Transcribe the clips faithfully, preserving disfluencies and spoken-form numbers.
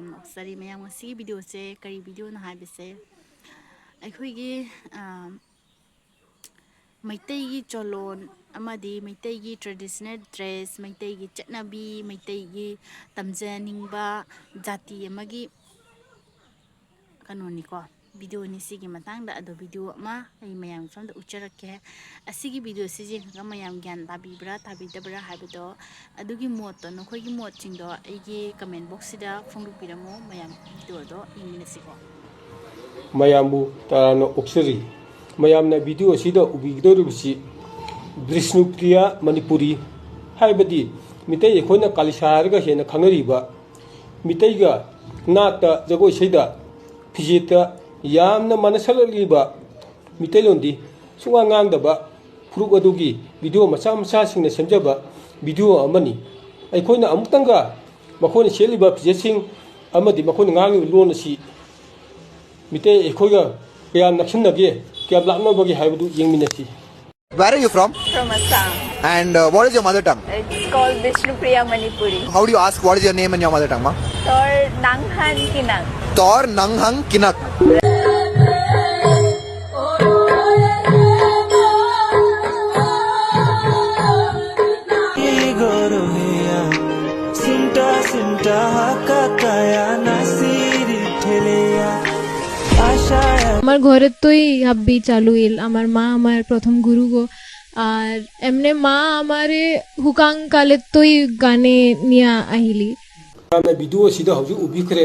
ꯌꯥꯝꯅ ꯑꯣꯛꯆꯔꯤ ꯃꯌꯥꯝ꯫ ꯉꯁꯤꯒꯤ ꯚꯤꯗꯤꯑꯣꯁꯦ ꯀꯔꯤ ꯚꯤꯗꯤꯑꯣꯅꯣ ꯍꯥꯏꯕꯁꯦ, ꯑꯩꯈꯣꯏꯒꯤ ꯑ, ꯃꯩꯇꯩꯒꯤ ꯆꯣꯂꯣꯟ ꯑꯃꯗꯤ ꯃꯩꯇꯩꯒꯤ ꯇ꯭ꯔꯦꯗꯤꯁꯅꯦꯜ ꯗ꯭ꯔꯦꯁ, ꯃꯩꯇꯩꯒꯤ ꯆꯠꯅꯕꯤ, ꯃꯩꯇꯩꯒꯤ ꯇꯝꯖꯅꯤꯡꯕ ꯖꯥꯇꯤ ꯑꯃꯒꯤ ꯀꯩꯅꯣꯅꯤꯀꯣ, ꯚꯤꯗꯤꯑꯣꯅꯤ ꯁꯤꯒꯤ ꯃꯇꯥꯡꯗ꯫ ꯑꯗꯣ ꯚꯤꯗꯤꯑꯣ ꯑꯃ ꯑꯩ ꯃꯌꯥꯝꯒꯤ ꯃꯐꯝꯗ ꯎꯠꯆꯔꯛꯀꯦ꯫ ꯑꯁꯤꯒꯤ ꯚꯤꯗꯤꯑꯣꯁꯤ ꯌꯦꯡꯉꯒ ꯃꯌꯥꯝ ꯒ꯭ꯌꯥꯟ ꯇꯥꯕꯤꯕ꯭ꯔꯥ ꯇꯥꯕꯤꯗꯕ꯭ꯔꯥ ꯍꯥꯏꯕꯗꯣ, ꯑꯗꯨꯒꯤ ꯃꯣꯠꯇꯣ, ꯅꯈꯣꯏꯒꯤ ꯃꯣꯠꯁꯤꯡꯗꯣ ꯑꯩꯒꯤ ꯀꯃꯦꯟ ꯕꯣꯛꯁꯁꯤꯗ ꯐꯣꯡꯗꯣꯛꯄꯤꯔꯝꯃꯣ꯫ ꯃꯌꯥꯝ ꯚꯤꯗꯤꯑꯣꯗꯣ ꯌꯦꯡꯃꯤꯟꯅꯁꯤꯀꯣ꯫ ꯃꯌꯥꯝꯕꯨ ꯇꯔꯥꯝꯅ ꯑꯣꯛꯆꯔꯤ꯫ ꯃꯌꯥꯝꯅ ꯚꯤꯗꯤꯑꯣ ꯑꯁꯤꯗ ꯎꯕꯤꯒꯗꯧꯔꯤꯕꯁꯤ ꯕꯤꯁꯅꯨꯄ꯭ꯔꯤꯌꯥ ꯃꯅꯤꯄꯨꯔꯤ, ꯍꯥꯏꯕꯗꯤ ꯃꯤꯇꯩ ꯑꯩꯈꯣꯏꯅ ꯀꯥꯂꯤꯁꯥ ꯍꯥꯏꯔꯒ ꯍꯦꯟꯅ ꯈꯪꯅꯔꯤꯕ, ꯃꯤꯇꯩꯒ ꯅꯥꯠꯇ, ꯖꯒꯣꯏ ꯏꯁꯩꯗ, ꯐꯤꯖꯦꯠꯇ ꯌꯥꯝꯅ ꯃꯥꯟꯅꯁꯜꯂꯛꯂꯤꯕ ꯃꯤꯇꯩꯂꯣꯟꯗꯤ ꯁꯨꯡꯉꯥꯡ ꯉꯥꯡꯗꯕ ꯐꯨꯔꯨꯞ ꯑꯗꯨꯒꯤ ꯚꯤꯗꯤꯑꯣ ꯃꯆꯥ ꯃꯆꯥꯁꯤꯡꯅ ꯁꯦꯝꯖꯕ ꯚꯤꯗꯤꯑꯣ ꯑꯃꯅꯤ꯫ ꯑꯩꯈꯣꯏꯅ ꯑꯃꯨꯛꯇꯪꯒ ꯃꯈꯣꯏꯅ ꯁꯦꯠꯂꯤꯕ ꯐꯤꯖꯦꯠꯁꯤꯡ ꯑꯃꯗꯤ ꯃꯈꯣꯏꯅ ꯉꯥꯡꯂꯤꯕ ꯂꯣꯟ ꯑꯁꯤ ꯃꯤꯇꯩ ꯑꯩꯈꯣꯏꯒ ꯀꯌꯥꯝ ꯅꯛꯁꯤꯟꯅꯒꯦ, ꯀꯌꯥꯝ ꯂꯥꯞꯅꯕꯒꯦ ꯍꯥꯏꯕꯗꯨ ꯌꯦꯡꯃꯤꯟꯅꯁꯤ꯫ Where are you from? From Assam. And uh, what is your mother tongue? It's called Bishnupriya Manipuri. How do you ask what is your name in your mother tongue, ma? Tor Nanghan Kinang. Tor Nanghang Kinak. আমার ঘরেত্তই হাব্বি চালু ইল। আমার মা আমার প্রথম গুরু গো। আর এমনে মা আমারে হুকাং কালেত্তই গানে নিয়া আহিলি। ꯃꯌꯥꯝꯅ ꯚꯤꯗꯤꯑꯣ ꯑꯁꯤꯗ ꯍꯧꯖꯤꯛ ꯎꯕꯤꯈ꯭ꯔꯦ,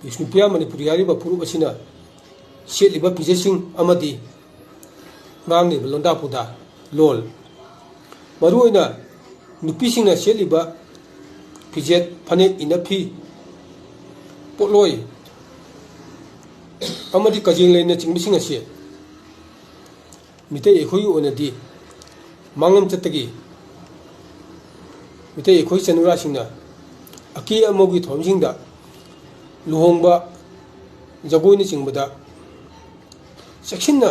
ꯕꯤꯁꯅꯨꯄ꯭ꯔꯤꯌꯥ ꯃꯅꯤꯄꯨꯔꯤ ꯍꯥꯏꯔꯤꯕ ꯐꯨꯔꯨꯞ ꯑꯁꯤꯅ ꯁꯦꯠꯂꯤꯕ ꯐꯤꯖꯦꯠꯁꯤꯡ ꯑꯃꯗꯤ ꯉꯥꯡꯂꯤꯕ ꯂꯣꯟꯗꯥ ꯄꯨꯗꯥ ꯂꯣꯜ, ꯃꯔꯨꯑꯣꯏꯅ ꯅꯨꯄꯤꯁꯤꯡꯅ ꯁꯦꯠꯂꯤꯕ ꯐꯤꯖꯦꯠ, ꯐꯅꯦꯛ, ꯏꯅꯐꯤ, ꯄꯣꯠꯂꯣꯏ ꯑꯃꯗꯤ ꯀꯖꯦꯡ ꯂꯩꯅꯆꯤꯡꯕꯁꯤꯡ ꯑꯁꯤ ꯃꯤꯇꯩ ꯑꯩꯈꯣꯏꯒꯤ ꯑꯣꯏꯅꯗꯤ ꯃꯥꯡꯂꯝꯆꯠꯇꯒꯤ ꯃꯤꯇꯩ ꯑꯩꯈꯣꯏ ꯆꯅꯨꯔꯥꯁꯤꯡꯅ ꯑꯀꯦ ꯑꯃꯧꯒꯤ ꯊꯧꯔꯝꯁꯤꯡꯗ, ꯂꯨꯍꯣꯡꯕ, ꯖꯒꯣꯏꯅꯆꯤꯡꯕꯗ ꯆꯦꯛꯁꯤꯟꯅ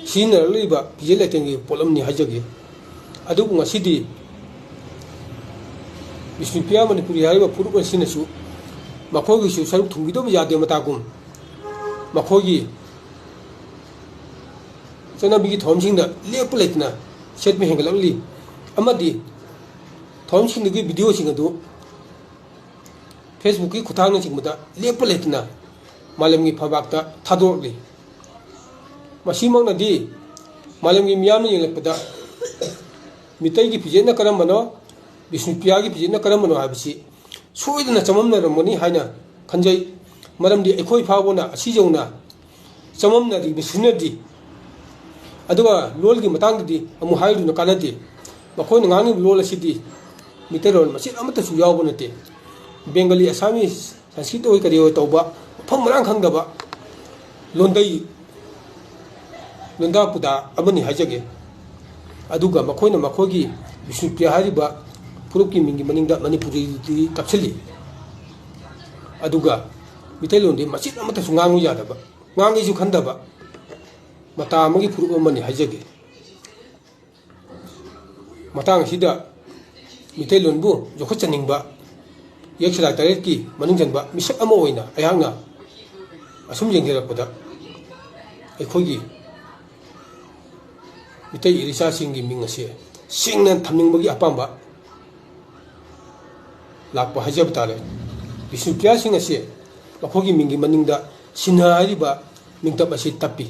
ꯁꯤꯖꯤꯟꯅꯔꯛꯂꯤꯕ ꯐꯤꯖꯦꯠ ꯂꯩꯇꯦꯡꯒꯤ ꯄꯣꯠꯂꯝꯅꯤ ꯍꯥꯏꯖꯒꯦ꯫ ꯑꯗꯨꯕꯨ ꯉꯁꯤꯗꯤ ꯕꯤꯁꯅꯨꯄ꯭ꯔꯤꯌꯥ ꯃꯅꯤꯄꯨꯔꯤ ꯍꯥꯏꯔꯤꯕ ꯐꯨꯔꯨꯞ ꯑꯁꯤꯅꯁꯨ ꯃꯈꯣꯏꯒꯤꯁꯨ ꯁꯔꯨꯛ ꯊꯨꯡꯕꯤꯗꯕ ꯌꯥꯗꯦ꯫ ꯃꯇꯥꯒꯨꯝ ꯃꯈꯣꯏꯒꯤ ꯆꯠꯅꯕꯤꯒꯤ ꯊꯧꯔꯝꯁꯤꯡꯗ ꯂꯦꯞꯄ ꯂꯩꯇꯅ ꯁꯦꯠꯄ ꯍꯦꯟꯒꯠꯂꯛꯂꯤ꯫ ꯑꯃꯗꯤ ꯊꯧꯔꯝꯁꯤꯡꯗꯨꯒꯤ ꯚꯤꯗꯤꯑꯣꯁꯤꯡ ꯑꯗꯨ Facebookꯀꯤ ꯈꯨꯠꯊꯥꯡꯅꯆꯤꯡꯕꯗ ꯂꯦꯞꯄ ꯂꯩꯇꯅ ꯃꯥꯂꯦꯝꯒꯤ ꯐꯝꯄꯥꯛꯇ ꯊꯥꯗꯣꯔꯛꯂꯤ꯫ ꯃꯁꯤꯃꯛꯅꯗꯤ ꯃꯥꯂꯦꯝꯒꯤ ꯃꯤꯌꯥꯝꯅ ꯌꯦꯡꯂꯛꯄꯗ ꯃꯤꯇꯩꯒꯤ ꯐꯤꯖꯦꯠꯅ ꯀꯔꯝꯕꯅꯣ, ꯕꯤꯁꯅꯨꯄ꯭ꯔꯤꯌꯥꯒꯤ ꯐꯤꯖꯦꯠꯅ ꯀꯔꯝꯕꯅꯣ ꯍꯥꯏꯕꯁꯤ ꯁꯣꯏꯗꯅ ꯆꯃꯝꯅꯔꯝꯒꯅꯤ ꯍꯥꯏꯅ ꯈꯟꯖꯩ꯫ ꯃꯔꯝꯗꯤ ꯑꯩꯈꯣꯏ ꯐꯥꯎꯕꯅ ꯑꯁꯤ ꯌꯧꯅ ꯆꯃꯝꯅꯔꯤꯕꯁꯤꯅꯗꯤ꯫ ꯑꯗꯨꯒ ꯂꯣꯜꯒꯤ ꯃꯇꯥꯡꯗꯗꯤ ꯑꯃꯨꯛ ꯍꯥꯏꯔꯨꯗꯨꯅ ꯀꯥꯟꯅꯗꯦ꯫ ꯃꯈꯣꯏꯅ ꯉꯥꯡꯉꯤꯕ ꯂꯣꯜ ꯑꯁꯤꯗꯤ ꯃꯤꯇꯩꯂꯣꯟ ꯃꯆꯦꯠ ꯑꯃꯠꯇꯁꯨ ꯌꯥꯎꯕ ꯅꯠꯇꯦ꯫ ꯕꯦꯡꯒꯂꯤ, ꯑꯁꯥꯃꯤꯁ, ꯁꯪꯁꯀ꯭ꯔꯤꯠ ꯑꯣꯏ ꯀꯔꯤ ꯑꯣꯏ ꯇꯧꯕ ꯃꯐꯝ ꯃꯔꯥꯡ ꯈꯪꯗꯕ ꯂꯣꯟꯗꯩ ꯂꯣꯟꯗꯥ ꯄꯨꯗꯥ ꯑꯃꯅꯤ ꯍꯥꯏꯖꯒꯦ꯫ ꯑꯗꯨꯒ ꯃꯈꯣꯏꯅ ꯃꯈꯣꯏꯒꯤ ꯕꯤꯁꯅꯨꯄ꯭ꯔꯤꯌꯥ ꯍꯥꯏꯔꯤꯕ ꯐꯨꯔꯨꯞꯀꯤ ꯃꯤꯡꯒꯤ ꯃꯅꯤꯡꯗ ꯃꯅꯤꯄꯨꯔꯤꯗꯤ ꯇꯞꯁꯤꯜꯂꯤ꯫ ꯑꯗꯨꯒ ꯃꯤꯇꯩꯂꯣꯟꯗꯤ ꯃꯆꯦꯠ ꯑꯃꯠꯇꯁꯨ ꯉꯥꯡꯉꯨ ꯌꯥꯗꯕ, ꯉꯥꯡꯒꯦꯁꯨ ꯈꯟꯗꯕ ꯃꯇꯥ ꯑꯃꯒꯤ ꯐꯨꯔꯨꯞ ꯑꯃꯅꯤ ꯍꯥꯏꯖꯒꯦ꯫ ꯃꯇꯥꯡ ꯑꯁꯤꯗ ꯃꯤꯇꯩꯂꯣꯟꯕꯨ ꯌꯣꯛꯈꯠꯆꯅꯤꯡꯕ ꯌꯦꯛ ꯁꯂꯥꯏ ꯇꯔꯦꯠꯀꯤ ꯃꯅꯨꯡ ꯆꯟꯕ ꯃꯤꯁꯛ ꯑꯃ ꯑꯣꯏꯅ ꯑꯩꯍꯥꯛꯅ ꯑꯁꯨꯝ ꯌꯦꯡꯖꯔꯛꯄꯗ, ꯑꯩꯈꯣꯏꯒꯤ ꯃꯤꯇꯩ ꯏꯔꯤꯆꯥꯁꯤꯡꯒꯤ ꯃꯤꯡ ꯑꯁꯤ ꯁꯦꯡꯅ ꯊꯝꯅꯤꯡꯕꯒꯤ ꯑꯄꯥꯝꯕ ꯂꯥꯛꯄ ꯍꯥꯏꯖꯕ ꯇꯥꯔꯦ꯫ ꯕꯤꯁꯅꯨꯄ꯭ꯔꯤꯌꯥꯁꯤꯡ ꯑꯁꯤ ꯃꯈꯣꯏꯒꯤ ꯃꯤꯡꯒꯤ ꯃꯅꯤꯡꯗ ꯁꯤꯟꯍ ꯍꯥꯏꯔꯤꯕ ꯃꯤꯡꯇꯞ ꯑꯁꯤ ꯇꯞꯄꯤ꯫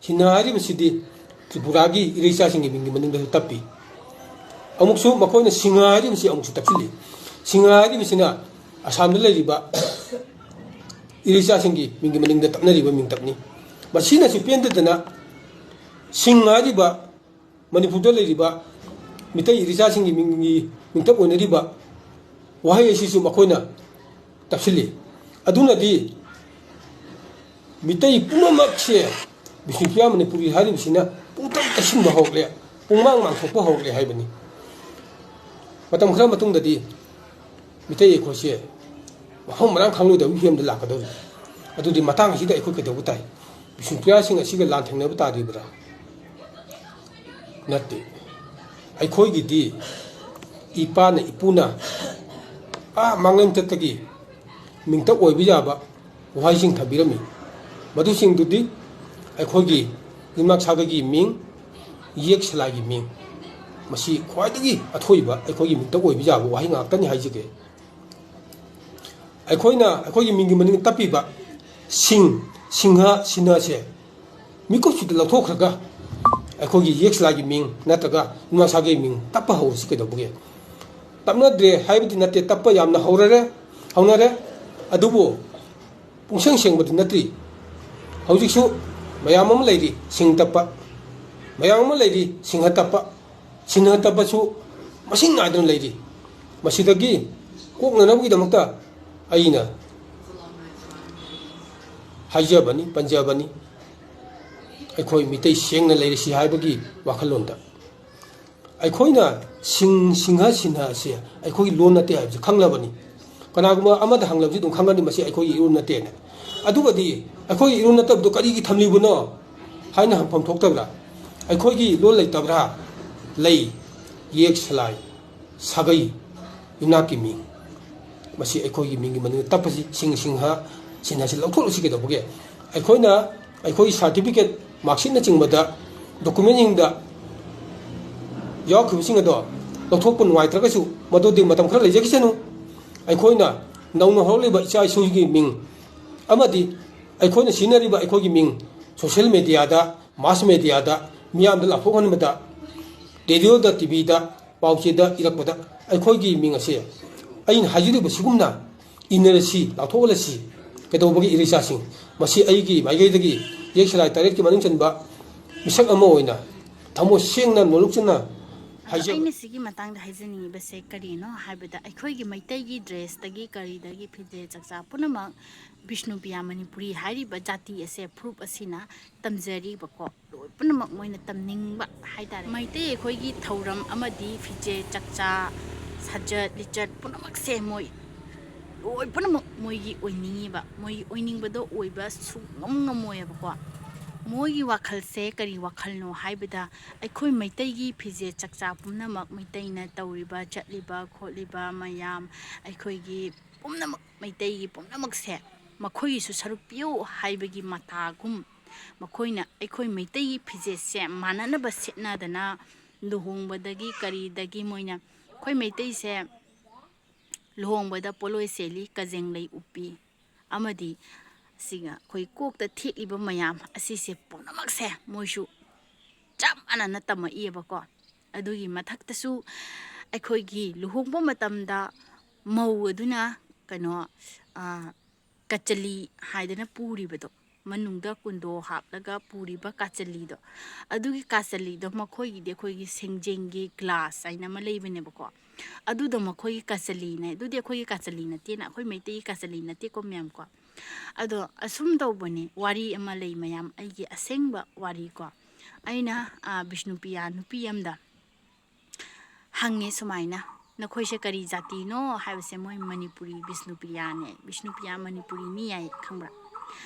ꯁꯤꯟꯍ ꯍꯥꯏꯔꯤꯕꯁꯤꯗꯤ ꯇ꯭ꯔꯤꯄꯨꯔꯥꯒꯤ ꯏꯔꯩꯆꯥꯁꯤꯡꯒꯤ ꯃꯤꯡꯒꯤ ꯃꯅꯤꯡꯗꯁꯨ ꯇꯞꯄꯤ꯫ ꯑꯃꯨꯛꯁꯨ ꯃꯈꯣꯏꯅ ꯁꯤꯡꯍ ꯍꯥꯏꯔꯤꯕꯁꯤ ꯑꯃꯨꯛꯁꯨ ꯇꯞꯁꯤꯜꯂꯤ꯫ ꯁꯤꯡꯍ ꯍꯥꯏꯔꯤꯕꯁꯤꯅ ꯑꯁꯥꯝꯗ ꯂꯩꯔꯤꯕ ꯏꯔꯩꯆꯥꯁꯤꯡꯒꯤ ꯃꯤꯡꯒꯤ ꯃꯅꯤꯡꯗ ꯇꯞꯅꯔꯤꯕ ꯃꯤꯡꯇꯞꯅꯤ꯫ ꯃꯁꯤꯅꯁꯨ ꯄꯦꯟꯗꯗꯅ ꯁꯤꯡ ꯍꯥꯏꯔꯤꯕ ꯃꯅꯤꯄꯨꯔꯗ ꯂꯩꯔꯤꯕ ꯃꯤꯇꯩ ꯏꯔꯩꯆꯥꯁꯤꯡꯒꯤ ꯃꯤꯡꯒꯤ ꯃꯤꯡꯇꯞ ꯑꯣꯏꯅꯔꯤꯕ ꯋꯥꯍꯩ ꯑꯁꯤꯁꯨ ꯃꯈꯣꯏꯅ ꯇꯞꯁꯤꯜꯂꯤ꯫ ꯑꯗꯨꯅꯗꯤ ꯃꯤꯇꯩ ꯄꯨꯝꯅꯃꯛꯁꯦ ꯕꯤꯁꯅꯨꯄ꯭ꯔꯤꯌꯥ ꯃꯅꯤꯄꯨꯔꯤ ꯍꯥꯏꯔꯤꯕꯁꯤꯅ ꯄꯨꯡꯇꯞ ꯇꯞꯁꯤꯟꯕ ꯍꯧꯔꯛꯂꯦ, ꯄꯨꯡꯃꯥꯡ ꯃꯥꯡꯊꯣꯛꯄ ꯍꯧꯔꯛꯂꯦ ꯍꯥꯏꯕꯅꯤ꯫ ꯃꯇꯝ ꯈꯔ ꯃꯇꯨꯡꯗꯗꯤ ꯃꯤꯇꯩ ꯑꯩꯈꯣꯏꯁꯦ ꯃꯐꯝ ꯃꯔꯥꯡ ꯈꯪꯂꯣꯏꯗꯕꯒꯤ ꯐꯤꯕꯝꯗ ꯂꯥꯛꯀꯗꯧꯔꯤ꯫ ꯑꯗꯨꯗꯤ ꯃꯇꯥꯡ ꯑꯁꯤꯗ ꯑꯩꯈꯣꯏ ꯀꯩꯗꯧꯕ ꯇꯥꯏ? ꯕꯤꯁꯅꯨꯄ꯭ꯔꯤꯌꯥꯁꯤꯡ ꯑꯁꯤꯒ ꯂꯥꯟ ꯊꯦꯡꯅꯕ ꯇꯥꯔꯤꯕ꯭ꯔꯥ? ꯅꯠꯇꯦ꯫ ꯑꯩꯈꯣꯏꯒꯤꯗꯤ ꯏꯄꯥꯅ ꯏꯄꯨꯅ ꯑꯥ ꯃꯥꯡꯂꯦꯝ ꯆꯠꯇꯒꯤ ꯃꯤꯡꯇꯞ ꯑꯣꯏꯕ ꯌꯥꯕ ꯋꯥꯍꯩꯁꯤꯡ ꯊꯝꯕꯤꯔꯝꯃꯤ꯫ ꯃꯗꯨꯁꯤꯡꯗꯨꯗꯤ ꯑꯩꯈꯣꯏꯒꯤ ꯌꯨꯝꯅꯥꯛ ꯁꯥꯒꯩꯒꯤ ꯃꯤꯡ, ꯌꯦꯛ ꯁꯂꯥꯏꯒꯤ ꯃꯤꯡ, ꯃꯁꯤ ꯈ꯭ꯋꯥꯏꯗꯒꯤ ꯑꯊꯣꯏꯕ ꯑꯩꯈꯣꯏꯒꯤ ꯃꯤꯡꯇꯞ ꯑꯣꯏꯕ ꯌꯥꯕ ꯋꯥꯍꯩ ꯉꯥꯛꯇꯅꯤ ꯍꯥꯏꯖꯒꯦ꯫ ꯑꯩꯈꯣꯏꯅ ꯑꯩꯈꯣꯏꯒꯤ ꯃꯤꯡꯒꯤ ꯃꯅꯤꯡ ꯇꯞꯄꯤꯕ ꯁꯤꯡ, ꯁꯤꯡꯍ, ꯁꯤꯟꯍꯁꯦ ꯃꯤꯀꯨꯞꯁꯤꯗ ꯂꯧꯊꯣꯛꯈ꯭ꯔꯒ ꯑꯩꯈꯣꯏꯒꯤ ꯌꯦꯛ ꯁꯂꯥꯏꯒꯤ ꯃꯤꯡ ꯅꯠꯇ꯭ꯔꯒ ꯌꯨꯝꯅꯥꯛ ꯁꯥꯒꯩꯒꯤ ꯃꯤꯡ ꯇꯞꯄ ꯍꯧꯔꯁꯤ ꯀꯩꯗꯧꯕꯒꯦ? ꯇꯞꯅꯗ꯭ꯔꯦ ꯍꯥꯏꯕꯗꯤ ꯅꯠꯇꯦ, ꯇꯞꯄ ꯌꯥꯝꯅ ꯍꯧꯔꯔꯦ, ꯍꯧꯅꯔꯦ꯫ ꯑꯗꯨꯕꯨ ꯄꯨꯡꯁꯦꯡ ꯁꯦꯡꯕꯗꯤ ꯅꯠꯇ꯭ꯔꯤ꯫ ꯍꯧꯖꯤꯛꯁꯨ ꯃꯌꯥꯝ ꯑꯃ ꯂꯩꯔꯤ ꯁꯤꯡ ꯇꯞꯄ, ꯃꯌꯥꯝ ꯑꯃ ꯂꯩꯔꯤ ꯁꯤꯡꯍ ꯇꯞꯄ, ꯁꯤꯡꯍ ꯇꯞꯄꯁꯨ ꯃꯁꯤꯡ ꯅꯥꯏꯗꯅ ꯂꯩꯔꯤ꯫ ꯃꯁꯤꯗꯒꯤ ꯀꯣꯛꯅꯅꯕꯒꯤꯗꯃꯛꯇ ꯑꯩꯅ ꯍꯥꯏꯖꯕꯅꯤ, ꯄꯟꯖꯕꯅꯤ, ꯑꯩꯈꯣꯏ ꯃꯤꯇꯩ ꯁꯦꯡꯅ ꯂꯩꯔꯁꯤ ꯍꯥꯏꯕꯒꯤ ꯋꯥꯈꯜꯂꯣꯟꯗ꯫ ꯑꯩꯈꯣꯏꯅ ꯁꯤꯡ, ꯁꯤꯡꯍ, ꯁꯤꯟꯍ ꯑꯁꯤ ꯑꯩꯈꯣꯏꯒꯤ ꯂꯣꯟ ꯅꯠꯇꯦ ꯍꯥꯏꯕꯁꯤ ꯈꯪꯂꯕꯅꯤ꯫ ꯀꯅꯥꯒꯨꯝꯕ ꯑꯃꯗ ꯍꯪꯂꯕꯁꯨ ꯑꯗꯨꯝ ꯈꯪꯒꯅꯤ ꯃꯁꯤ ꯑꯩꯈꯣꯏꯒꯤ ꯏꯔꯣꯟ ꯅꯠꯇꯦꯅ꯫ ꯑꯗꯨꯒꯗꯤ ꯑꯩꯈꯣꯏꯒꯤ ꯏꯔꯣꯟ ꯅꯠꯇꯕꯗꯨ ꯀꯔꯤꯒꯤ ꯊꯝꯂꯤꯕꯅꯣ ꯍꯥꯏꯅ ꯍꯪꯐꯝ ꯊꯣꯛꯇꯕ꯭ꯔꯥ? ꯑꯩꯈꯣꯏꯒꯤ ꯂꯣꯟ ꯂꯩꯇꯕ꯭ꯔꯥ? ꯂꯩ꯫ ꯌꯦꯛ ꯁꯂꯥꯏ, ꯁꯥꯒꯩ, ꯌꯨꯝꯅꯥꯛꯀꯤ ꯃꯤꯡ꯫ ꯃꯁꯤ ꯑꯩꯈꯣꯏꯒꯤ ꯃꯤꯡꯒꯤ ꯃꯅꯤꯡꯗ ꯇꯞꯄꯁꯤ, ꯁꯤꯡ, ꯁꯤꯡꯍ, ꯁꯤꯟꯍꯁꯤ ꯂꯧꯊꯣꯛꯂꯁꯤ ꯀꯩꯗꯧꯕꯒꯦ? ꯑꯩꯈꯣꯏꯅ ꯑꯩꯈꯣꯏꯒꯤ ꯁꯥꯔꯇꯤꯐꯤꯀꯦꯠ, ꯃꯥꯔꯛꯁꯤꯠꯅꯆꯤꯡꯕꯗ, ꯗꯣꯀꯨꯃꯦꯟꯁꯤꯡꯗ ꯌꯥꯎꯈꯤꯕꯁꯤꯡ ꯑꯗꯣ ꯂꯧꯊꯣꯛꯄ ꯅꯨꯡꯉꯥꯏꯇ꯭ꯔꯒꯁꯨ ꯃꯗꯨꯗꯤ ꯃꯇꯝ ꯈꯔ ꯂꯩꯖꯈꯤꯁꯅꯨ꯫ ꯑꯩꯈꯣꯏꯅ ꯅꯧꯅ ꯍꯧꯔꯛꯂꯤꯕ ꯏꯆꯥ ꯏꯁꯨꯒꯤ ꯃꯤꯡ ꯑꯃꯗꯤ ꯑꯩꯈꯣꯏꯅ ꯁꯤꯖꯤꯟꯅꯔꯤꯕ ꯑꯩꯈꯣꯏꯒꯤ ꯃꯤꯡ ꯁꯣꯁꯤꯌꯦꯜ ꯃꯦꯗꯤꯌꯥꯗ, ꯃꯥꯁ ꯃꯦꯗꯤꯌꯥꯗ, ꯃꯤꯌꯥꯝꯗ ꯂꯥꯎꯊꯣꯛꯍꯟꯕꯗ, ꯔꯦꯗꯤꯑꯣꯗ, ꯇꯤ ꯚꯤꯗ, ꯄꯥꯎꯆꯦꯗ ꯏꯔꯛꯄꯗ ꯑꯩꯈꯣꯏꯒꯤ ꯃꯤꯡ ꯑꯁꯦ ꯑꯩꯅ ꯍꯥꯏꯖꯔꯤꯕ ꯁꯤꯒꯨꯝꯅ ꯏꯅꯔꯁꯤ, ꯂꯥꯎꯊꯣꯛꯍꯜꯂꯁꯤ꯫ ꯀꯩꯗꯧꯕꯒꯤ ꯏꯔꯩꯆꯥꯁꯤꯡ? ꯃꯁꯤ ꯑꯩꯒꯤ ꯃꯥꯏꯀꯩꯗꯒꯤ ꯌꯦꯛ ꯁꯂꯥꯏ ꯇꯔꯦꯠꯀꯤ ꯃꯅꯨꯡ ꯆꯟꯕ ꯃꯤꯁꯛ ꯑꯃ ꯑꯣꯏꯅ ꯊꯃꯣꯏ ꯁꯦꯡꯅ, ꯅꯣꯂꯨꯛ ꯆꯨꯝꯅ ꯑꯗꯣ ꯍꯥꯏꯖꯕ꯫ ꯑꯩꯅ ꯁꯤꯒꯤ ꯃꯇꯥꯡꯗ ꯍꯥꯏꯖꯅꯤꯡꯉꯤꯕꯁꯦ ꯀꯔꯤꯅꯣ ꯍꯥꯏꯕꯗ, ꯑꯩꯈꯣꯏꯒꯤ ꯃꯩꯇꯩꯒꯤ ꯗ꯭ꯔꯦꯁꯇꯒꯤ ꯀꯔꯤꯗꯒꯤ ꯐꯤꯖꯦ ꯆꯛꯆꯥ ꯄꯨꯝꯅꯃꯛ ꯕꯤꯁꯅꯨꯄ꯭ꯔꯤꯌꯥ ꯃꯅꯤꯄꯨꯔꯤ ꯍꯥꯏꯔꯤꯕ ꯖꯥꯇꯤ ꯑꯁꯦ, ꯐꯨꯔꯨꯞ ꯑꯁꯤꯅ ꯇꯝꯖꯔꯤꯕꯀꯣ꯫ ꯂꯣꯏ ꯄꯨꯝꯅꯃꯛ ꯃꯣꯏꯅ ꯇꯝꯅꯤꯡꯕ ꯍꯥꯏꯇꯥꯔꯦ꯫ ꯃꯩꯇꯩ ꯑꯩꯈꯣꯏꯒꯤ ꯊꯧꯔꯝ ꯑꯃꯗꯤ ꯐꯤꯖꯦ ꯆꯛꯆꯥ, ꯁꯥꯖꯠ ꯂꯤꯆꯠ ꯄꯨꯝꯅꯃꯛꯁꯦ ꯃꯣꯏ ꯂꯣꯏ ꯄꯨꯝꯅꯃꯛ ꯃꯣꯏꯒꯤ ꯑꯣꯏꯅꯤꯡꯉꯤꯕ, ꯃꯣꯏꯒꯤ ꯑꯣꯏꯅꯤꯡꯕꯗꯣ ꯑꯣꯏꯕ ꯁꯨꯡꯉꯝ ꯉꯝꯃꯣꯏꯕꯀꯣ꯫ ꯃꯣꯏꯒꯤ ꯋꯥꯈꯜꯁꯦ ꯀꯔꯤ ꯋꯥꯈꯜꯅꯣ ꯍꯥꯏꯕꯗ, ꯑꯩꯈꯣꯏ ꯃꯩꯇꯩꯒꯤ ꯐꯤꯖꯦ ꯆꯛꯆꯥ ꯄꯨꯝꯅꯃꯛ, ꯃꯩꯇꯩꯅ ꯇꯧꯔꯤꯕ, ꯆꯠꯂꯤꯕ, ꯈꯣꯠꯂꯤꯕ ꯃꯌꯥꯝ, ꯑꯩꯈꯣꯏꯒꯤ ꯄꯨꯝꯅꯃꯛ ꯃꯩꯇꯩꯒꯤ ꯄꯨꯝꯅꯃꯛꯁꯦ ꯃꯈꯣꯏꯒꯤꯁꯨ ꯁꯔꯨꯛ ꯄꯤꯌꯨ ꯍꯥꯏꯕꯒꯤ ꯃꯇꯥꯒꯨꯝ, ꯃꯈꯣꯏꯅ ꯑꯩꯈꯣꯏ ꯃꯩꯇꯩꯒꯤ ꯐꯤꯖꯦꯠꯁꯦ ꯃꯥꯟꯅꯅꯕ ꯁꯦꯠꯅꯗꯅ ꯂꯨꯍꯣꯡꯕꯗꯒꯤ ꯀꯔꯤꯗꯒꯤ ꯃꯣꯏꯅ ꯑꯩꯈꯣꯏ ꯃꯩꯇꯩꯁꯦ ꯂꯨꯍꯣꯡꯕꯗ ꯄꯣꯠꯂꯣꯏ ꯁꯦꯠꯂꯤ, ꯀꯖꯦꯡꯂꯩ ꯎꯞꯄꯤ, ꯑꯃꯗꯤ ꯁꯤꯒ ꯑꯩꯈꯣꯏ ꯀꯣꯛꯇ ꯊꯦꯠꯂꯤꯕ ꯃꯌꯥꯝ ꯑꯁꯤꯁꯦ ꯄꯨꯝꯅꯃꯛꯁꯦ ꯃꯣꯏꯁꯨ ꯆꯞ ꯃꯥꯟꯅꯅ ꯇꯝꯃꯛꯏꯑꯕꯀꯣ꯫ ꯑꯗꯨꯒꯤ ꯃꯊꯛꯇꯁꯨ ꯑꯩꯈꯣꯏꯒꯤ ꯂꯨꯍꯣꯡꯕ ꯃꯇꯝꯗ ꯃꯧ ꯑꯗꯨꯅ ꯀꯩꯅꯣ, ꯑꯥ, ꯀꯆꯂꯤ ꯍꯥꯏꯗꯅ ꯄꯨꯔꯤꯕꯗꯣ, ꯃꯅꯨꯡꯗ ꯀꯨꯟꯗꯣ ꯍꯥꯞꯂꯒ ꯄꯨꯔꯤꯕ ꯀꯥꯆꯂꯤꯗꯣ, ꯑꯗꯨꯒꯤ ꯀꯥꯆꯂꯤꯗꯣ ꯃꯈꯣꯏꯒꯤꯗꯤ ꯑꯩꯈꯣꯏꯒꯤ ꯁꯦꯡꯖꯦꯡꯒꯤ ꯒ꯭ꯂꯥꯁ ꯍꯥꯏꯅ ꯑꯃ ꯂꯩꯕꯅꯦꯕꯀꯣ꯫ ꯑꯗꯨꯗꯣ ꯃꯈꯣꯏꯒꯤ ꯀꯥꯆꯂꯤꯅꯦ꯫ ꯑꯗꯨꯗꯤ ꯑꯩꯈꯣꯏꯒꯤ ꯀꯥꯆꯂꯤ ꯅꯠꯇꯦꯅ, ꯑꯩꯈꯣꯏ ꯃꯩꯇꯩꯒꯤ ꯀꯥꯆꯂꯤ ꯅꯠꯇꯦꯀꯣ ꯃꯌꯥꯝ ꯀꯣ꯫ ꯑꯗꯣ ꯑꯁꯨꯝ ꯇꯧꯕꯅꯤ, ꯋꯥꯔꯤ ꯑꯃ ꯂꯩ ꯃꯌꯥꯝ, ꯑꯩꯒꯤ ꯑꯁꯦꯡꯕ ꯋꯥꯔꯤ ꯀꯣ꯫ ꯑꯩꯅ, ꯑꯥ, ꯕꯤꯁꯅꯨꯄ꯭ꯔꯤꯌꯥ ꯅꯨꯄꯤ ꯑꯃꯗ ꯍꯪꯉꯦ ꯁꯨꯃꯥꯏꯅ, "ꯅꯈꯣꯏꯁꯦ ꯀꯔꯤ ꯖꯥꯇꯤꯅꯣ?" ꯍꯥꯏꯕꯁꯦ ꯃꯣꯏ ꯃꯅꯤꯄꯨꯔꯤ ꯕꯤꯁꯅꯨꯄ꯭ꯔꯤꯌꯥꯅꯦ, ꯕꯤꯁꯅꯨꯄ꯭ꯔꯤꯌꯥ ꯃꯅꯤꯄꯨꯔꯤ ꯃꯤ ꯍꯥꯏ, ꯈꯪꯕ꯭ꯔꯥ?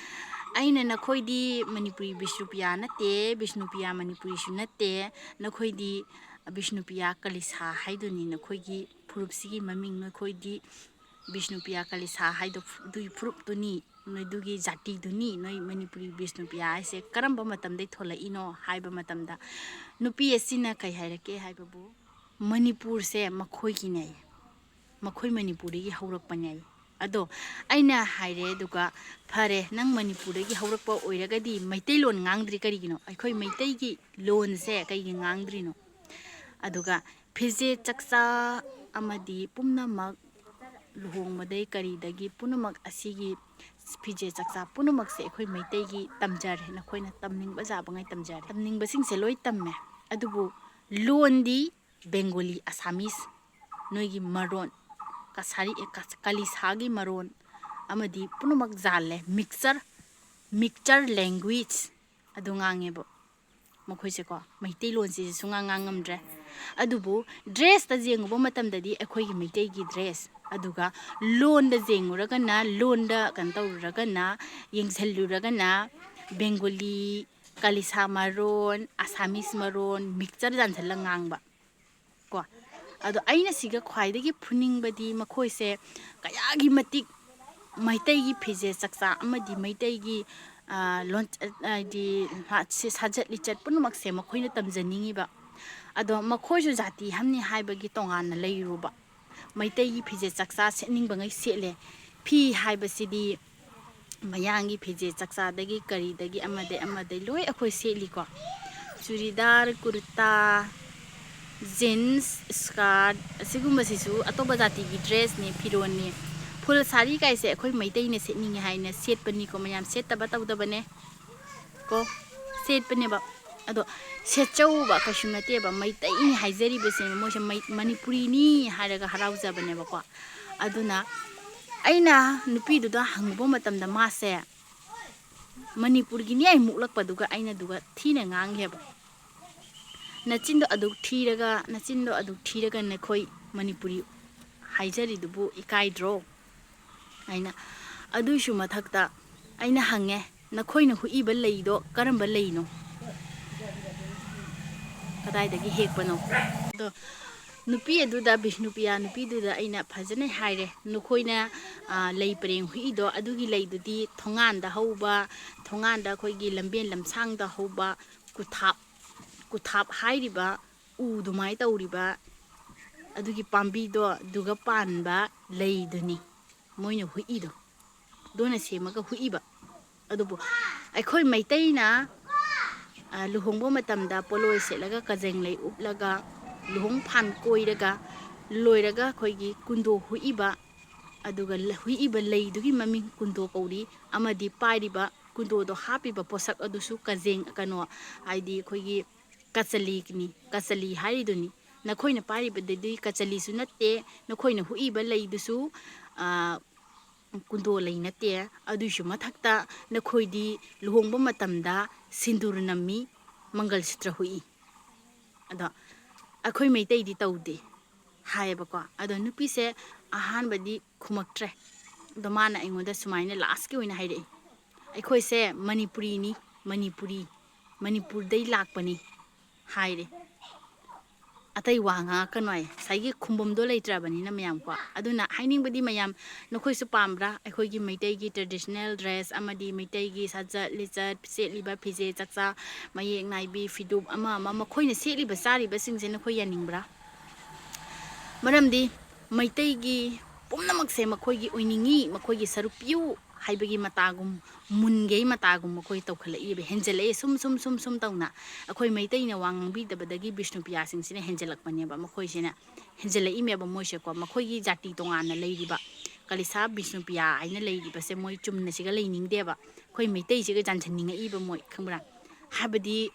ꯑꯩꯅ, "ꯅꯈꯣꯏꯗꯤ ꯃꯅꯤꯄꯨꯔꯤ ꯕꯤꯁꯅꯨꯄ꯭ꯔꯤꯌꯥ ꯅꯠꯇꯦ, ꯕꯤꯁꯅꯨꯄ꯭ꯔꯤꯌꯥ ꯃꯅꯤꯄꯨꯔꯤꯁꯨ ꯅꯠꯇꯦ, ꯅꯈꯣꯏꯗꯤ ꯕꯤꯁꯅꯨꯄ꯭ꯔꯤꯌꯥ ꯀꯂꯤꯁꯥ ꯍꯥꯏꯗꯨꯅꯤ, ꯅꯈꯣꯏꯒꯤ ꯐꯨꯔꯨꯞꯁꯤꯒꯤ ꯃꯃꯤꯡ, ꯅꯈꯣꯏꯗꯤ ꯕꯤꯁꯅꯨꯄ꯭ꯔꯤꯌꯥ ꯀꯂꯤꯁꯥ ꯍꯥꯏꯗꯣ ꯑꯗꯨꯒꯤ ꯐꯨꯔꯨꯞꯇꯨꯅꯤ, ꯅꯣꯏꯗꯨꯒꯤ ꯖꯥꯇꯤꯗꯨꯅꯤ, ꯅꯣꯏ ꯃꯅꯤꯄꯨꯔꯤ ꯕꯤꯁꯅꯨꯄ꯭ꯔꯤꯌꯥ ꯍꯥꯏꯁꯦ ꯀꯔꯝꯕ ꯃꯇꯝꯗꯩ ꯊꯣꯛꯂꯛꯏꯅꯣ?" ꯍꯥꯏꯕ ꯃꯇꯝꯗ ꯅꯨꯄꯤ ꯑꯁꯤꯅ ꯀꯩ ꯍꯥꯏꯔꯛꯀꯦ ꯍꯥꯏꯕꯕꯨ, "ꯃꯅꯤꯄꯨꯔꯁꯦ ꯃꯈꯣꯏꯒꯤꯅꯦ, ꯃꯈꯣꯏ ꯃꯅꯤꯄꯨꯔꯗꯒꯤ ꯍꯧꯔꯛꯄꯅꯦ"꯫ ꯑꯗꯣ ꯑꯩꯅ ꯍꯥꯏꯔꯦ, ꯑꯗꯨꯒ, "ꯐꯔꯦ, ꯅꯪ ꯃꯅꯤꯄꯨꯔꯗꯒꯤ ꯍꯧꯔꯛꯄ ꯑꯣꯏꯔꯒꯗꯤ ꯃꯩꯇꯩꯂꯣꯟ ꯉꯥꯡꯗ꯭ꯔꯤ ꯀꯔꯤꯒꯤꯅꯣ? ꯑꯩꯈꯣꯏ ꯃꯩꯇꯩꯒꯤ ꯂꯣꯟꯁꯦ ꯀꯩꯒꯤ ꯉꯥꯡꯗ꯭ꯔꯤꯅꯣ?" ꯑꯗꯨꯒ ꯐꯤꯖꯦꯠ ꯆꯛꯆꯥ ꯑꯃꯗꯤ ꯄꯨꯝꯅꯃꯛ, ꯂꯨꯍꯣꯡꯕꯗꯩ ꯀꯔꯤꯗꯒꯤ ꯄꯨꯝꯅꯃꯛ ꯑꯁꯤꯒꯤ ꯐꯤꯖꯦꯠ ꯆꯛꯆꯥ ꯄꯨꯝꯅꯃꯛꯁꯦ ꯑꯩꯈꯣꯏ ꯃꯩꯇꯩꯒꯤ ꯇꯝꯖꯔꯦ, ꯅꯈꯣꯏꯅ ꯇꯝꯅꯤꯡꯕ ꯌꯥꯕꯉꯩ ꯇꯝꯖꯔꯦ, ꯇꯝꯅꯤꯡꯕꯁꯤꯡꯁꯦ ꯂꯣꯏ ꯇꯝꯃꯦ꯫ ꯑꯗꯨꯕꯨ ꯂꯣꯟꯗꯤ ꯕꯦꯡꯒꯣꯂꯤ, ꯑꯁꯥꯃꯤꯁ, ꯅꯣꯏꯒꯤ ꯃꯔꯣꯟ, ꯀꯁꯥꯔꯤ, ꯑꯦ, ꯀꯁ-, ꯀꯂꯤꯁꯥꯒꯤ ꯃꯔꯣꯟ ꯑꯃꯗꯤ ꯄꯨꯝꯅꯃꯛ ꯖꯥꯜꯂꯦ, ꯃꯤꯛꯆꯔ, ꯃꯤꯛꯆꯔ ꯂꯦꯡꯒ꯭ꯋꯦꯖ ꯑꯗꯨ ꯉꯥꯡꯉꯦꯕ ꯃꯈꯣꯏꯁꯦꯀꯣ꯫ ꯃꯩꯇꯩꯂꯣꯟꯁꯤꯗꯤ ꯁꯨꯡꯉꯥꯡ ꯉꯥꯡꯉꯝꯗ꯭ꯔꯦ꯫ ꯑꯗꯨꯕꯨ ꯗ꯭ꯔꯦꯁꯇ ꯌꯦꯡꯉꯨꯕ ꯃꯇꯝꯗꯗꯤ ꯑꯩꯈꯣꯏꯒꯤ ꯃꯩꯇꯩꯒꯤ ꯗ꯭ꯔꯦꯁ, ꯑꯗꯨꯒ ꯂꯣꯟꯗ ꯌꯦꯡꯉꯨꯔꯒꯅ, ꯂꯣꯟꯗ ꯀꯩꯅꯣ ꯇꯧꯔꯨꯔꯒꯅ, ꯌꯦꯡꯁꯤꯜꯂꯨꯔꯒꯅ ꯕꯦꯡꯒꯣꯂꯤ, ꯀꯂꯤꯁꯥ ꯃꯔꯣꯟ, ꯑꯁꯥꯃꯤꯁ ꯃꯔꯣꯟ, ꯃꯤꯛꯆꯔ ꯌꯥꯟꯁꯤꯜꯂ ꯉꯥꯡꯕ ꯀꯣ꯫ ꯑꯗꯣ ꯑꯩꯅ ꯁꯤꯒ ꯈ꯭ꯋꯥꯏꯗꯒꯤ ꯐꯨꯅꯤꯡꯕꯗꯤ ꯃꯈꯣꯏꯁꯦ ꯀꯌꯥꯒꯤ ꯃꯇꯤꯛ ꯃꯩꯇꯩꯒꯤ ꯐꯤꯖꯦꯠ ꯆꯛꯆꯥ ꯑꯃꯗꯤ ꯃꯩꯇꯩꯒꯤ, ꯑ, ꯂꯣꯟ-, ꯍꯥꯏꯗꯤ ꯁꯥꯖꯠ ꯂꯤꯆꯠ ꯄꯨꯝꯅꯃꯛꯁꯦ ꯃꯈꯣꯏꯅ ꯇꯝꯖꯅꯤꯡꯉꯤꯕ꯫ ꯑꯗꯣ ꯃꯈꯣꯏꯁꯨ ꯖꯥꯇꯤ ꯑꯃꯅꯤ ꯍꯥꯏꯕꯒꯤ ꯇꯣꯉꯥꯟꯅ ꯂꯩꯔꯨꯕ꯫ ꯃꯩꯇꯩꯒꯤ ꯐꯤꯖꯦꯠ ꯆꯛꯆꯥ ꯁꯦꯠꯅꯤꯡꯕꯉꯩ ꯁꯦꯠꯂꯦ꯫ ꯐꯤ ꯍꯥꯏꯕꯁꯤꯗꯤ ꯃꯌꯥꯡꯒꯤ ꯐꯤꯖꯦꯠ ꯆꯛꯆꯥꯗꯒꯤ ꯀꯔꯤꯗꯒꯤ ꯑꯃꯗꯩ ꯑꯃꯗꯩ ꯂꯣꯏ ꯑꯩꯈꯣꯏ ꯁꯦꯠꯂꯤꯀꯣ꯫ ꯆꯨꯔꯤꯗꯥꯔ, ꯀꯨꯔꯇꯥ, ꯖꯤꯟꯁ, ꯁ꯭ꯀꯥꯔꯠ ꯑꯁꯤꯒꯨꯝꯕꯁꯤꯁꯨ ꯑꯇꯣꯞꯄ ꯖꯥꯇꯤꯒꯤ ꯗ꯭ꯔꯦꯁꯅꯤ, ꯐꯤꯔꯣꯜꯅꯤ꯫ ꯐꯨꯜ ꯁꯥꯔꯤ ꯀꯥꯏꯁꯦ ꯑꯩꯈꯣꯏ ꯃꯩꯇꯩꯅ ꯁꯦꯠꯅꯤꯡꯉꯦ ꯍꯥꯏꯅ ꯁꯦꯠꯄꯅꯤꯀꯣ ꯃꯌꯥꯝ, ꯁꯦꯠꯇꯕ ꯇꯧꯗꯕꯅꯦ꯫ ꯀꯣ ꯁꯦꯠꯄꯅꯦꯕ꯫ ꯑꯗꯣ ꯁꯦꯠꯆꯧꯕ ꯀꯩꯁꯨ ꯅꯠꯇꯦꯕ, ꯃꯩꯇꯩꯅꯤ ꯍꯥꯏꯖꯔꯤꯕꯁꯦ ꯃꯣꯏꯁꯦ ꯃꯩ-, ꯃꯅꯤꯄꯨꯔꯤꯅꯤ ꯍꯥꯏꯔꯒ ꯍꯔꯥꯎꯖꯕꯅꯦꯕꯀꯣ꯫ ꯑꯗꯨꯅ ꯑꯩꯅ ꯅꯨꯄꯤꯗꯨꯗ ꯍꯪꯉꯨꯕ ꯃꯇꯝꯗ ꯃꯥꯁꯦ ꯃꯅꯤꯄꯨꯔꯒꯤꯅꯤ ꯑꯩ ꯃꯨꯛꯂꯛꯄꯗꯨꯒ ꯑꯩꯅ ꯑꯗꯨꯒ ꯊꯤꯅ ꯉꯥꯡꯉꯦꯕ꯫ "ꯅꯆꯤꯟꯗꯣ ꯑꯗꯨꯛ ꯊꯤꯔꯒ, ꯅꯆꯤꯟꯗꯣ ꯑꯗꯨꯛ ꯊꯤꯔꯒ ꯅꯈꯣꯏ ꯃꯅꯤꯄꯨꯔꯤ ꯍꯥꯏꯖꯔꯤꯗꯨꯕꯨ ꯏꯀꯥꯏꯗ꯭ꯔꯣ?" ꯑꯩꯅ꯫ ꯑꯗꯨꯏꯁꯨ ꯃꯊꯛꯇ ꯑꯩꯅ ꯍꯪꯉꯦ, "ꯅꯈꯣꯏꯅ ꯍꯨꯛꯏꯕ ꯂꯩꯗꯣ ꯀꯔꯝꯕ ꯂꯩꯅꯣ? ꯀꯗꯥꯏꯗꯒꯤ ꯍꯦꯛꯄꯅꯣ?" ꯑꯗꯣ ꯅꯨꯄꯤ ꯑꯗꯨꯗ, ꯕꯤꯁꯅꯨꯄ꯭ꯔꯤꯌꯥ ꯅꯨꯄꯤꯗꯨꯗ ꯑꯩꯅ ꯐꯖꯅ ꯍꯥꯏꯔꯦ, "ꯅꯈꯣꯏꯅ, ꯑ, ꯂꯩ ꯄꯔꯦꯡ ꯍꯨꯛꯏꯗꯣ, ꯑꯗꯨꯒꯤ ꯂꯩꯗꯨꯗꯤ ꯊꯣꯡꯒꯥꯟꯗ ꯍꯧꯕ, ꯊꯣꯡꯒꯥꯟꯗ ꯑꯩꯈꯣꯏꯒꯤ ꯂꯝꯕꯦꯟ ꯂꯝꯁꯥꯡꯗ ꯍꯧꯕ ꯀꯨꯊꯥꯞ, ꯀꯨꯊꯥꯞ ꯍꯥꯏꯔꯤꯕ ꯎ ꯑꯗꯨꯃꯥꯏꯅ ꯇꯧꯔꯤꯕ ꯑꯗꯨꯒꯤ ꯄꯥꯝꯕꯤꯗꯣ, ꯑꯗꯨꯒ ꯄꯥꯟꯕ ꯂꯩꯗꯨꯅꯤ ꯃꯣꯏꯅ ꯍꯨꯛꯏꯗꯣ꯫ ꯑꯗꯨꯅ ꯁꯦꯝꯃꯒ ꯍꯨꯛꯏꯕ꯫ ꯑꯗꯨꯕꯨ ꯑꯩꯈꯣꯏ ꯃꯩꯇꯩꯅ, ꯑ, ꯂꯨꯍꯣꯡꯕ ꯃꯇꯝꯗ ꯄꯣꯠꯂꯣꯏ ꯁꯦꯠꯂꯒ, ꯀꯖꯦꯡ ꯂꯩ ꯎꯞꯂꯒ, ꯂꯨꯍꯣꯡ ꯐꯥꯟ ꯀꯣꯏꯔꯒ ꯂꯣꯏꯔꯒ ꯑꯩꯈꯣꯏꯒꯤ ꯀꯨꯟꯗꯣ ꯍꯨꯛꯏꯕ, ꯑꯗꯨꯒ ꯂ-, ꯍꯨꯛꯏꯕ ꯂꯩꯗꯨꯒꯤ ꯃꯃꯤꯡ ꯀꯨꯟꯗꯣ ꯀꯧꯔꯤ, ꯑꯃꯗꯤ ꯄꯥꯏꯔꯤꯕ ꯀꯨꯟꯗꯣꯗꯣ ꯍꯥꯞꯄꯤꯕ ꯄꯣꯠꯁꯛ ꯑꯗꯨꯁꯨ ꯀꯖꯦꯡ, ꯀꯩꯅꯣ, ꯍꯥꯏꯗꯤ ꯑꯩꯈꯣꯏꯒꯤ ꯀꯆꯂꯤꯅꯤ, ꯀꯆꯂꯤ ꯍꯥꯏꯔꯤꯗꯨꯅꯤ꯫ ꯅꯈꯣꯏꯅ ꯄꯥꯏꯔꯤꯕꯗꯨꯗꯤ ꯀꯆꯂꯤꯁꯨ ꯅꯠꯇꯦ, ꯅꯈꯣꯏꯅ ꯍꯨꯛꯏꯕ ꯂꯩꯗꯨꯁꯨ, ꯑ, ꯀꯨꯟꯗꯣ ꯂꯩ ꯅꯠꯇꯦ꯫ ꯑꯗꯨꯏꯁꯨ ꯃꯊꯛꯇ ꯅꯈꯣꯏꯗꯤ ꯂꯨꯍꯣꯡꯕ ꯃꯇꯝꯗ ꯁꯤꯟꯗꯨꯔ ꯅꯝꯃꯤ, ꯃꯪꯒꯜ ꯁꯨꯇ꯭ꯔ ꯍꯨꯛꯏ꯫ ꯑꯗꯣ ꯑꯩꯈꯣꯏ ꯃꯩꯇꯩꯗꯤ ꯇꯧꯗꯦ ꯍꯥꯏꯌꯦꯕꯀꯣ꯫ ꯑꯗꯣ ꯅꯨꯄꯤꯁꯦ ꯑꯍꯥꯟꯕꯗꯤ ꯈꯨꯝꯃꯛꯇ꯭ꯔꯦ꯫ ꯑꯗꯣ ꯃꯥꯅ ꯑꯩꯉꯣꯟꯗ ꯁꯨꯃꯥꯏꯅ ꯂꯥꯁꯀꯤ ꯑꯣꯏꯅ ꯍꯥꯏꯔꯛꯏ, "ꯑꯩꯈꯣꯏꯁꯦ ꯃꯅꯤꯄꯨꯔꯤꯅꯤ, ꯃꯅꯤꯄꯨꯔꯤ, ꯃꯅꯤꯄꯨꯔꯗꯩ ꯂꯥꯛꯄꯅꯤ" ꯍꯥꯏꯔꯦ꯫ ꯑꯇꯩ ꯋꯥ ꯉꯥꯡꯉꯛꯀꯅꯣ ꯍꯥꯏ, ꯉꯁꯥꯏꯒꯤ ꯈꯨꯝꯕꯝꯗꯣ ꯂꯩꯇ꯭ꯔꯕꯅꯤꯅ ꯃꯌꯥꯝ ꯀꯣ꯫ ꯑꯗꯨꯅ ꯍꯥꯏꯅꯤꯡꯕꯗꯤ, ꯃꯌꯥꯝ ꯅꯈꯣꯏꯁꯨ ꯄꯥꯝꯕ꯭ꯔꯥ ꯑꯩꯈꯣꯏꯒꯤ ꯃꯩꯇꯩꯒꯤ traditional dress ꯑꯃꯗꯤ ꯃꯩꯇꯩꯒꯤ ꯁꯥꯖꯠ ꯂꯤꯆꯠ, ꯁꯦꯠꯂꯤꯕ ꯐꯤꯖꯦ ꯆꯥꯛꯆꯥ, ꯃꯌꯦꯛ ꯅꯥꯏꯕꯤ ꯐꯤꯗꯨꯞ ꯑꯃ ꯑꯃ ꯃꯈꯣꯏꯅ ꯁꯦꯠꯂꯤꯕ ꯆꯥꯔꯤꯕꯁꯤꯡꯁꯦ ꯅꯈꯣꯏ ꯌꯥꯅꯤꯡꯕ꯭ꯔꯥ? ꯃꯔꯝꯗꯤ ꯃꯩꯇꯩꯒꯤ ꯄꯨꯝꯅꯃꯛꯁꯦ ꯃꯈꯣꯏꯒꯤ ꯑꯣꯏꯅꯤꯡꯉꯤ, ꯃꯈꯣꯏꯒꯤ ꯁꯔꯨꯛ ꯄꯤꯌꯨ ꯍꯥꯏꯕꯒꯤ ꯃꯇꯥꯒꯨꯝ, ꯃꯨꯟꯒꯦ ꯃꯇꯥꯒꯨꯝ ꯃꯈꯣꯏ ꯇꯧꯈꯠꯂꯛꯏꯕ, ꯍꯦꯟꯖꯜꯂꯛꯑꯦ ꯁꯨꯝ ꯁꯨꯝ ꯁꯨꯝ ꯁꯨꯝ ꯇꯧꯅ꯫ ꯑꯩꯈꯣꯏ ꯃꯩꯇꯩꯅ ꯋꯥ ꯉꯥꯡꯕꯤꯗꯕꯗꯒꯤ ꯕꯤꯁꯅꯨꯄ꯭ꯔꯤꯌꯥꯁꯤꯡꯁꯤꯅ ꯍꯦꯟꯖꯜꯂꯛꯄꯅꯦꯕ꯫ ꯃꯈꯣꯏꯁꯤꯅ ꯍꯦꯟꯖꯜꯂꯛꯏꯃꯦꯕ ꯃꯣꯏꯁꯦꯀꯣ꯫ ꯃꯈꯣꯏꯒꯤ ꯖꯥꯇꯤ ꯇꯣꯉꯥꯟꯅ ꯂꯩꯔꯤꯕ ꯀꯂꯤꯁꯥ ꯕꯤꯁꯅꯨꯄ꯭ꯔꯤꯌꯥ ꯍꯥꯏꯅ ꯂꯩꯔꯤꯕꯁꯦ ꯃꯣꯏ ꯆꯨꯝꯅꯁꯤꯒ ꯂꯩꯅꯤꯡꯗꯦꯕ꯫ ꯑꯩꯈꯣꯏ ꯃꯩꯇꯩꯁꯤꯒ ꯌꯥꯟꯁꯟꯅꯤꯡꯉꯛꯏꯕ ꯃꯣꯏ, ꯈꯪꯕ꯭ꯔꯥ? ꯍꯥꯏꯕꯗꯤ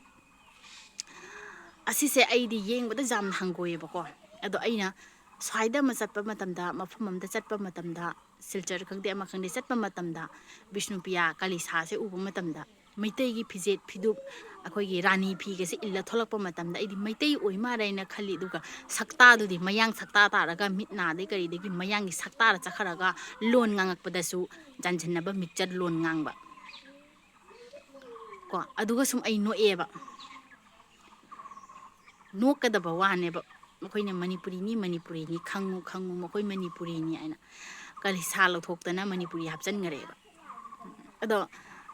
ꯑꯁꯤꯁꯦ ꯑꯩꯗꯤ ꯌꯦꯡꯕꯗ ꯌꯥꯝꯅ ꯍꯪꯒꯣꯏꯌꯦꯕꯀꯣ꯫ ꯑꯗꯣ ꯑꯩꯅ ꯁ꯭ꯋꯥꯏꯗ ꯑꯃ ꯆꯠꯄ ꯃꯇꯝꯗ, ꯃꯐꯝ ꯑꯃꯗ ꯆꯠꯄ ꯃꯇꯝꯗ, ꯁꯤꯜꯆꯔ ꯈꯪꯗꯦ ꯑꯃ ꯈꯪꯗꯦ ꯆꯠꯄ ꯃꯇꯝꯗ, ꯕꯤꯁꯅꯨꯄ꯭ꯔꯤꯌꯥ ꯀꯂꯤꯁꯥꯁꯦ ꯎꯕ ꯃꯇꯝꯗ, ꯃꯩꯇꯩꯒꯤ ꯐꯤꯖꯦꯠ ꯐꯤꯗꯨꯞ, ꯑꯩꯈꯣꯏꯒꯤ ꯔꯥꯅꯤ ꯐꯤꯒꯁꯦ ꯏꯜꯂ ꯊꯣꯛꯂꯛꯄ ꯃꯇꯝꯗ ꯑꯩꯗꯤ ꯃꯩꯇꯩ ꯑꯣꯏ ꯃꯥꯜꯂꯦ ꯍꯥꯏꯅ ꯈꯜꯂꯤ꯫ ꯑꯗꯨꯒ ꯁꯛꯇꯥꯗꯨꯗꯤ ꯃꯌꯥꯡ ꯁꯛꯇꯥ ꯇꯥꯔꯒ ꯃꯤꯠ ꯅꯥꯗꯩ ꯀꯔꯤꯗꯒꯤ ꯃꯌꯥꯡꯒꯤ ꯁꯛꯇꯥꯗ ꯆꯠꯈ꯭ꯔꯒ ꯂꯣꯟ ꯉꯥꯡꯉꯛꯄꯗꯁꯨ ꯌꯥꯟꯁꯤꯟꯅꯕ ꯃꯤꯛꯆꯠ ꯂꯣꯟ ꯉꯥꯡꯕ꯫ ꯀꯣ, ꯑꯗꯨꯒ ꯁꯨꯝ ꯑꯩ ꯅꯣꯛꯑꯦꯕ꯫ ꯅꯣꯛꯀꯗꯕ ꯋꯥꯅꯦꯕ꯫ ꯃꯈꯣꯏꯅ "ꯃꯅꯤꯄꯨꯔꯤꯅꯤ, ꯃꯅꯤꯄꯨꯔꯤꯅꯤ, ꯈꯪꯉꯨ, ꯈꯪꯉꯨ, ꯃꯈꯣꯏ ꯃꯅꯤꯄꯨꯔꯤꯅꯤ" ꯍꯥꯏꯅ ꯀꯂꯤꯁꯥ ꯂꯧꯊꯣꯛꯇꯅ ꯃꯅꯤꯄꯨꯔꯤ ꯍꯥꯞꯆꯤꯟꯈꯔꯦꯕ꯫ ꯑꯗꯣ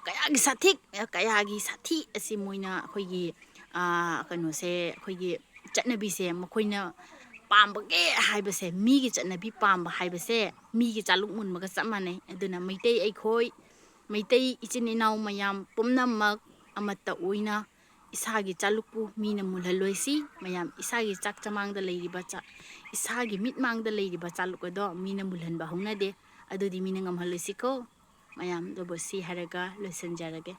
ꯀꯌꯥꯒꯤ ꯁꯥꯊꯤ, ꯀꯌꯥꯒꯤ ꯁꯥꯊꯤ ꯑꯁꯤ ꯃꯣꯏꯅ ꯑꯩꯈꯣꯏꯒꯤ, ꯑꯥ, ꯀꯩꯅꯣꯁꯦ, ꯑꯩꯈꯣꯏꯒꯤ ꯆꯠꯅꯕꯤꯁꯦ ꯃꯈꯣꯏꯅ ꯄꯥꯝꯕꯒꯦ ꯍꯥꯏꯕꯁꯦ, ꯃꯤꯒꯤ ꯆꯠꯅꯕꯤ ꯄꯥꯝꯕ ꯍꯥꯏꯕꯁꯦ ꯃꯤꯒꯤ ꯆꯥꯂꯨꯛ ꯃꯨꯟꯕꯒ ꯆꯞ ꯃꯥꯟꯅꯩ꯫ ꯑꯗꯨꯅ ꯃꯩꯇꯩ ꯑꯩꯈꯣꯏ, ꯃꯩꯇꯩ ꯏꯆꯤꯟ ꯏꯅꯥꯎ ꯃꯌꯥꯝ ꯄꯨꯝꯅꯃꯛ ꯑꯃꯠꯇ ꯑꯣꯏꯅ ꯏꯁꯥꯒꯤ ꯆꯥꯂꯨꯛꯄꯨ ꯃꯤꯅ ꯃꯨꯜꯍꯜꯂꯣꯏꯁꯤ꯫ ꯃꯌꯥꯝ ꯏꯁꯥꯒꯤ ꯆꯥꯛ ꯆꯃꯥꯡꯗ ꯂꯩꯔꯤꯕ ꯆꯥ-, ꯏꯁꯥꯒꯤ ꯃꯤꯠꯃꯥꯡꯗ ꯂꯩꯔꯤꯕ ꯆꯥꯂꯨꯛ ꯑꯗꯣ ꯃꯤꯅ ꯃꯨꯜꯍꯟꯕ ꯍꯧꯅꯗꯦ꯫ ꯑꯗꯨꯗꯤ ꯃꯤꯅ ꯉꯝꯍꯜꯂꯣꯏꯁꯤꯀꯣ꯫ ꯃꯌꯥꯝꯗꯨꯕꯨ ꯁꯤ ꯍꯥꯏꯔꯒ ꯂꯣꯏꯁꯤꯟꯖꯔꯒꯦ꯫